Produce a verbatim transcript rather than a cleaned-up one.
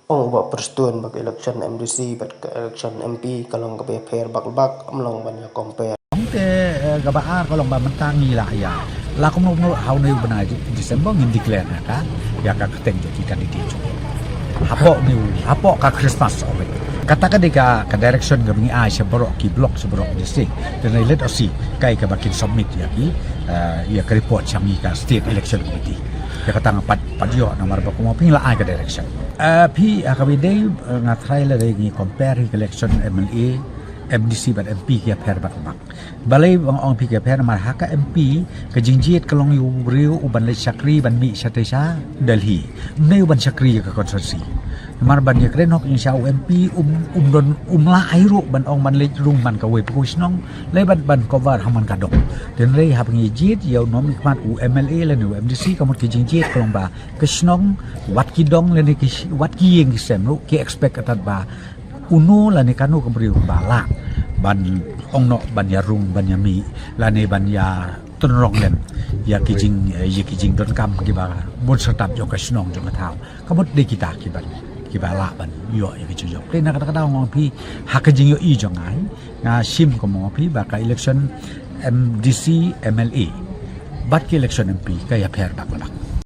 Ong u Bah Prestone ba ka election M D C bad ka election M P ka long kaba ïapher bak bak, ym long ban ïa compare. Ong te, eh, kaba ar ka long ba mynta ngi la ïa, la kumno kumno ha une u bnai December ngin declare na ka ïa ka kyrteng jong ki candidate jong ngi. Hapoh une u, hapoh ka Christmas, ong. Kata ka dei ka, ka direction kaba ngi ai sha baroh ki block, sha baroh ki district. Te ngi let, oh, si kaei kaba kin submit ïa ki, eh, ïa ka report sha ngi ka State Election Committee. Ïa kata nga pat, pat ïoh namar ba kumno phi la ai ka direction. Eh, phi, ha kaba ïadei, eh, nga tharai lada ngi compare hi ka election M L A, M D C bad M P ki ïapher bak bak. Balei ba nga ong phi ki ïapher? Namar ha ka M P ka jingjied ka long ïa u briew u ban leit shakri ban mih shatei sha Delhi. Ym dei u ban shakri ïa ka constituency. Namar ban ïakren hok ïa sha u M P um, um don, um lah ai ruh ban ong ban leit rung man kawei pa kawei shnong, lei ban, ban cover ha man ka dong. Te hynrei haba ngi jied ïa u nongmihkhmat u M L A lane u M D C, ka mut ka jingjied ka long ba ka shnong, wat ki dong lane ki sh-, wat ki ïing ki sem ruh ki expect ka tad ba uno lane kano ka briew ba lah ban ong noh ban ïa rung ban ïa mih lane ban ïa tynrong lem ïa ki jing, eh, ïa ki jingdonkam kiba bun syrtap jong ka shnong jong ka thaw. Ka mut dei kita kiba, kiba lah ban ïoh ïa ki jingjop. Te na kata ka daw nga ong phi ha ka jingïohi jong nga, nga shim kumno phi ba ka election M D C, M L A bad ka election M P ka ïapher bak la bak.